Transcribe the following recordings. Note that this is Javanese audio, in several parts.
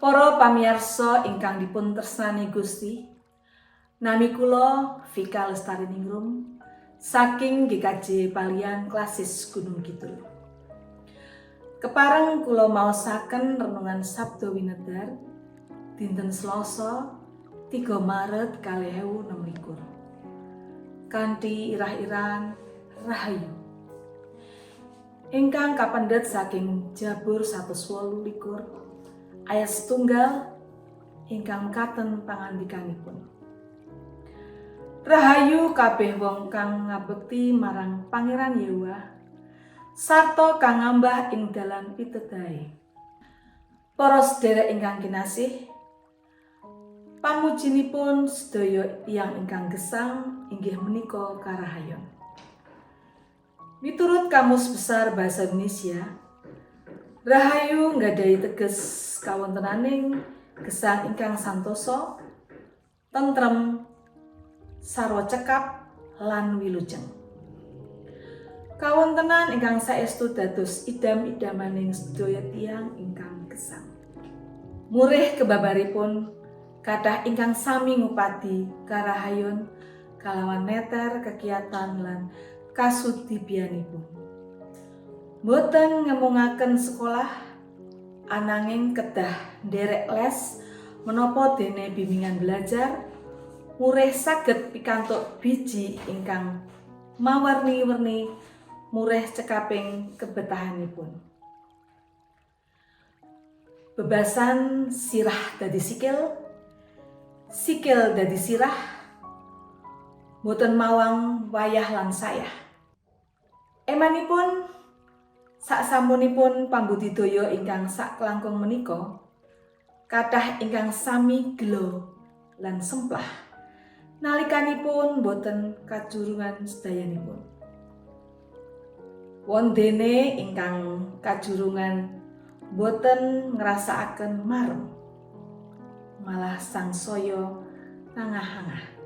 Para pamirsa ingkang dipun tresnani Gusti, nami kula Vika Lestariningrum saking GKJ Paliyan Klasis Gunung Kidul. Kepareng kula maosaken renungan Sabda Winedar dinten Selasa 3 Maret 2026. Kanthi irah-irahan Rahayu. Ingkang kapendhet saking Jabur 128 ayat 1 ingkang mekaten pangandikanipun. Rahayu kabeh wong kang ngabekti marang Pangeran Yehuwa sarta kang ngambah ing dalan pitedahe. Para sedherek ingkang kinasih, pamujinipun sedaya tiyang ingkang gesang inggih menika karahayon. Miturut Kamus Besar Bahasa Indonesia, rahayu nggadahi teges kawontenaning gesang ingkang santosa, tentrem, sarwa cekap lan wilujeng. Kawontenan ingkang saestu dados idam-idamaning sedaya tiyang ingkang gesang. Murih kebabaripun kathah ingkang sami ngupadi karahayon kalawan neter kegiatan lan kasudibyanipun. Boten ngemungaken sekolah, ananging kedah nderek les menapa dene bimbingan belajar murih saged pikantuk biji ingkang mawerni-werni murih cekaping kebetahanipun. Bebasan sirah dadi sikil, sikil dadi sirah, boten mawang wayah lan sayah. Emanipun saksampunipun pambudidaya ingkang saklangkung menika kathah ingkang sami gela lan semplah nalikanipun boten kajurungan sedayanipun. Wondene ingkang kajurungan boten ngrasakaken marem, malah sangsaya ngangah-angah.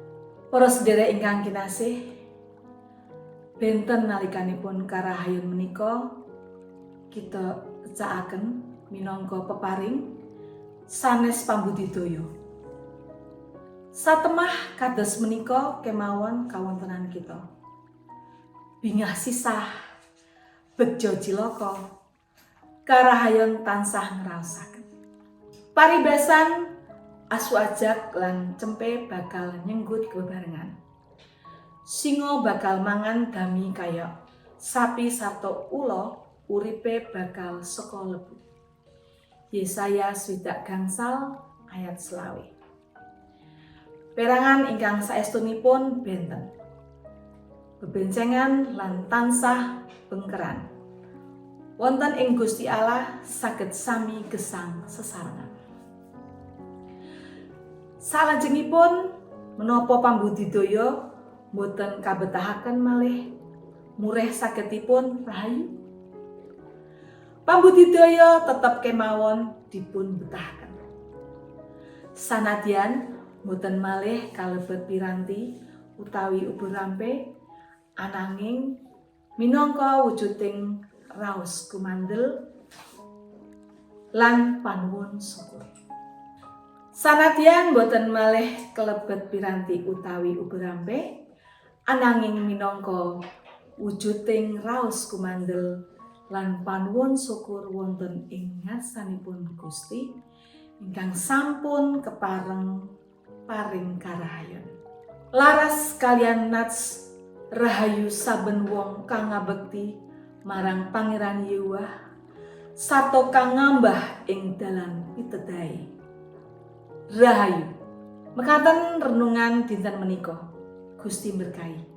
Para sedherek ingkang kinasih, benten nalikanipun karahayon menika kita cakaken minangka peparing sanes pambudidaya. Satemah kados menika kemawon kawontenan kita. Bingah sisah, bejo cilaka, karahayon tansah ngraosaken. Paribasan asu ajag lan cempe bakal nyenggut bebarengan. Singa bakal mangan dami kaya sapi sarta ula uripe bakal saka lebu. Yesaya 60 ayat 25. Perangan ingkang saestunipun benten. Bebencengan lan tansah bengkeran. Wonten ing Gusti Allah saged sami gesang sesarengan. Salajengipun menapa pambudidaya boten kabetahaken malih murih sagedipun rahayu? Pambudidaya tetep kemawon dipun betahaken. Sanadyan boten malih kalebet piranti utawi ubur rampe, ananging minangka wujuding raos kumandel lan panuwun syukur. Sanadyan boten malih kelebet piranti utawi ubur rampe, ananging minangka wujuding raos kumandel lan panuwun syukur wonten ing ngarsanipun Gusti ingkang sampun kepareng paring karahayon. Laras kaliyan nats rahayu saben wong kang ngabekti marang Pangeran Yehuwa sarta kang ngambah ing dalan pitedahe. Rahayu. Mekaten renungan dinten menika. Gusti berkahi.